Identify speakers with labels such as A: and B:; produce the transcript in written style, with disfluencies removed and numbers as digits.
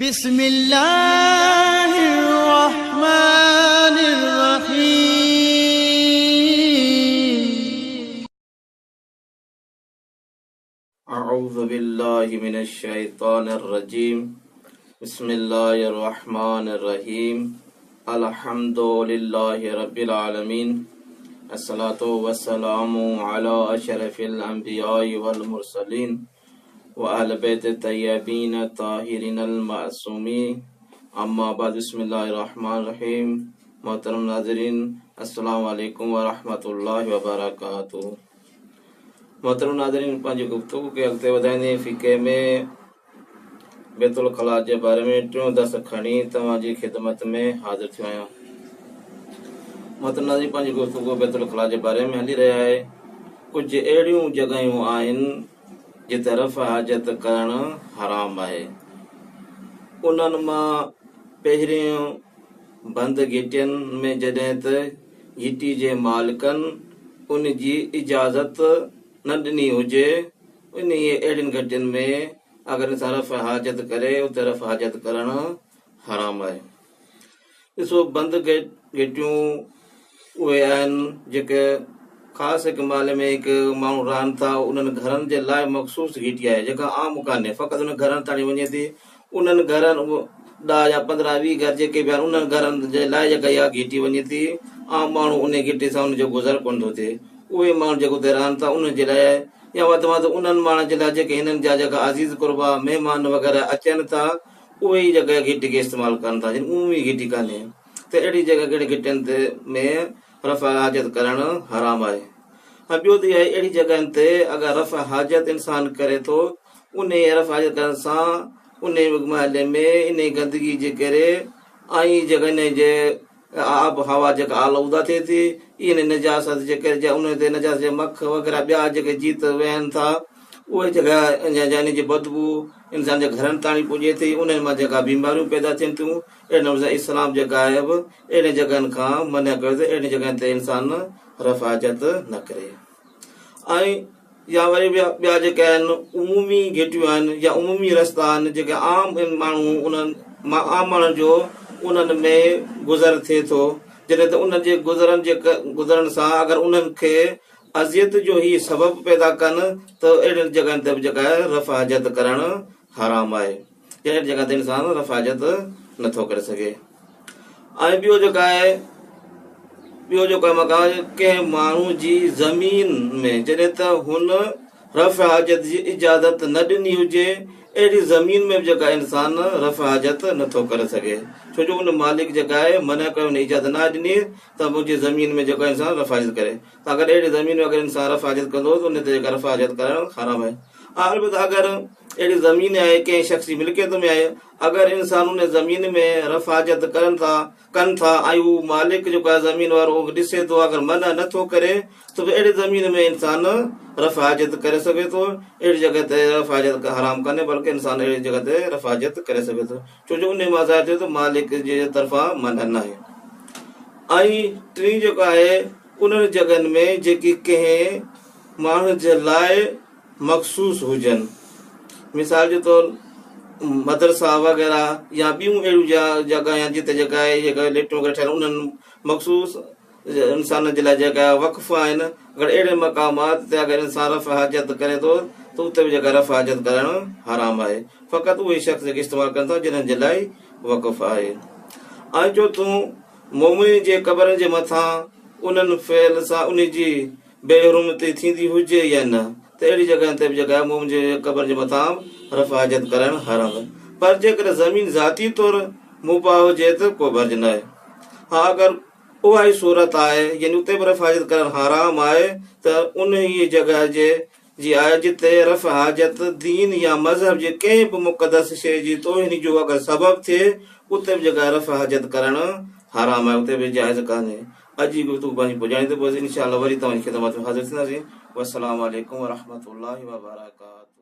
A: بسم الله الرحمن الرحيم.
B: اعوذ بالله من الشيطان الرجيم بسم الله الرحمن الرحيم الحمد لله رب العالمين الصلاة والسلام على أشرف الأنبياء والمرسلين واهل بيت الطيبين الطاهرين المعصومين اما بعد بسم الله الرحمن الرحيم محترم ناظرين السلام عليڪم ورحمة الله وبرڪاته محترم ناظرين پنهنجي گفتگو کي اڳتي وڌائيندي فقه ۾ بيت الخلاء جي باري ۾ ٽيون درس کڻي توهان جي خدمت ۾ حاضر ٿيو آهيان. محترم ناظرين پنهنجي گفتگو بيت الخلاء جي باري ۾ هلي رهي آهي. ڪجهه اهڙيون جڳهيون آهن جتي رفع حاجت ڪرڻ حرام آهي. انهن مان پهريون بند گهٽين ۾ جڏهن ته گهٽي جي مالڪن ان جي اجازت نه ڏني هجي انهيء اهڙين گهٽين ۾ اگر انسان رفع حاجت ڪري اتي رفع حاجت ڪرڻ حرام آهي. ڏسو بند گهٽيون اهي آهن جيڪي خاص هڪ محلي ۾ هڪ ماڻهو رهن ٿا انهن گهرن جي لاء مخصوص گهٽي آهي جيڪا عام ڪانهي فقط انهن گهرن تاڻي وڃي ٿي انهن گهرن ڏهه يا پندرهن ويهه گهر جيڪي به آهن انهن گهرن جي لاء جيڪا اها گهٽي وڃي ٿي عام ماڻهو انهي گهٽي سان ان جو گذر ڪونه ٿو ٿئي اهي ماڻهو جيڪي اتي رهن ٿا انهن جي لاء يا وڌ ۾ وڌ انهن ماڻهن جي لاء جيڪي هنن جا جيڪا عزيز قربا مهمان وغيره اچن ٿا اهي ئي جيڪا گهٽي کي استعمال ڪن ٿا يعني عمومي گهٽي ڪانهي ته اهڙي جيڪا ڪهڙي گهٽين تي ۾ رفع حاجت ڪرڻ حرام آهي ۽ ٻيو ته اها اهڙي جڳهين تي اگر رفع حاجت انسان ڪري ٿو انهي رفع حاجت ڪرڻ سان انهي محلي ۾ انهي گندگي جي ڪري ۽ جيڪا انهي جي آب هوا جيڪا آلوده ٿئي ٿي انهي نجاست جي ڪري جا انهي تي نجاست جي مک وغيره ٻيا جيڪي جيت ويهن ٿا اهي جيڪا انهي جي بدبو انسان جي گهرن تاڻي پڄي ٿي انهن مان جيڪا بيماريون پيدا ٿين ٿيون اهڙي نموني سان اسلام جيڪا آهي به اهڙين جڳهن کان منع ڪيو ته اهڙين جڳهن تي انسان رفع حاجت نه ڪري ۽ يا وري ٻيا جيڪي آهن عمومي گهٽيون آهن يا عمومي رستا آهن جيڪي عام ماڻهو انهن عام ماڻهن جو انهن ۾ گذر ٿئي ٿو جڏهن ته انهن جي گذرن جي گذرڻ سان اگر انهن کي اذيت جو هي سبب پيدا ڪن ته اهڙين جڳهن تي به جيڪا آهي رفع حاجت ڪرڻ حرام آهي يعني اهڙي جڳهه تي انسان رفع حاجت نٿو ڪري سگهي ۽ ٻيو جيڪا آهي ٻيو جيڪو آهي مقام ڪنهن ماڻهو جي زمين ۾ جڏهن ته هن رفع حاجت جي اجازت نه ڏني هجي اهڙي زمين ۾ به جيڪا انسان رفع حاجت نٿو ڪري سگهي ڇو جو ان مالڪ جيڪا آهي منع ڪيو ان اجازت نه ڏني ته منهنجي زمين ۾ جيڪو انسان رفع حاجت ڪري ته اگر اهڙي زمين ۾ اگر انسان رفع حاجت ڪندو ته ان تي جيڪا رفع حاجت ڪرڻ حرام آهي البته اگر اهڙي زمين آهي ڪنهن شخص جي ملڪيت ۾ آهي اگر انسان ان زمين ۾ رفع حاجت ڪرن ٿا ڪن ٿا ۽ هو مالڪ جيڪو آهي زمين وارو اهو ڏسي ٿو اگر منع نه ٿو ڪري ته به اهڙي زمين ۾ انسان رفع حاجت ڪري سگهي ٿو اهڙي جڳهه تي رفع حاجت حرام ڪانهي بلڪه انسان اهڙي جڳهه تي رفع حاجت ڪري سگهي ٿو ڇو جو انهي مان ظاهر ٿيو ته مالڪ جي طرفان منع ناهي ۽ ٽين جيڪو آهي انهن جڳهن ۾ جيڪي ڪنهن ماڻهن جي لاء مخصوص هجن مثال جي طور مدرسا وغيره يا ٻيون اهڙيون جڳهيون جتي جيڪا آهي جيڪا ليٽريون وغيره ٺهيل انهن مخصوص انسانن جي لاء جيڪا وقف آهن اگر اهڙي مقامات تي اگر انسان رفع حاجت ڪري ٿو ته اتي به جيڪا رفع حاجت ڪرڻ حرام آهي فقط اهي شخص جيڪي استعمال ڪن ٿا جنھن جي لاء وقف آهي ۽ چوٿون مومنين جي قبرن جي مٿان انهن فعل سان انهي جي بي حرمتي ٿيندي هجي يا نه ته اهڙي جڳهن تي به جيڪا مومن جي قبرن جي مٿان رفع حاجت ڪرڻ حرام آهي پر جيڪڏهن زمين ذاتي طور مباح هجي ته ڪو به حرج ناهي ها اگر اها ئي صورت آهي يعني اتي به رفع حاجت ڪرڻ حرام آهي ته انهيء جڳهه جي جي آهي جتي رفع حاجت دين يا مذهب جي ڪنهن به مقدس شيء جي توهين جو اگر سبب ٿئي اتي به جيڪا رفع حاجت ڪرڻ حرام آهي اتي به جائز ڪانهي. اڄ جي گفتگو پنهنجي پڄاڻي تي پهتي انشاء الله وري توهان جي خدمت ۾ حاضر ٿينداسين والسلام عليڪم ورحمة الله وبرڪاته.